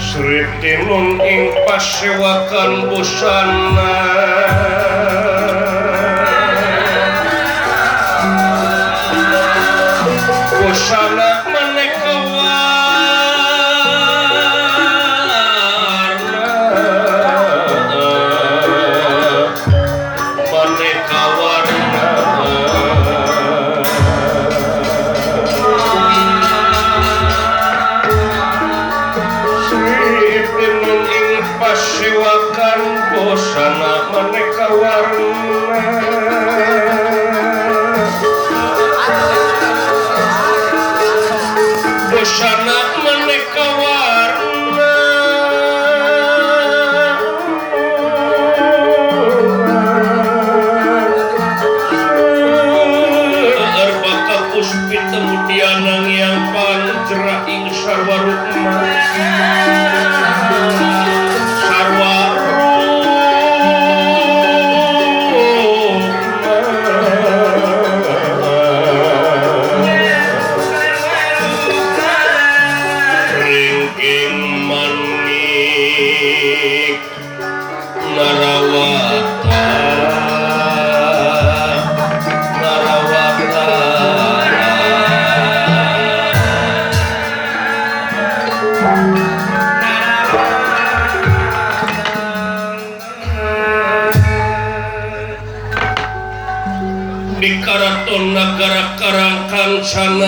Sri Tinun ing pasewakan busana busana maneka warna maneka warna Sri Tinun ing pasewakan busana maneka warna busana maneka warna Erbaka puspita mudianang yang panjera ing sarwa rukma sarwa ringking manik narawata narawata di karaton nagara Karangkancana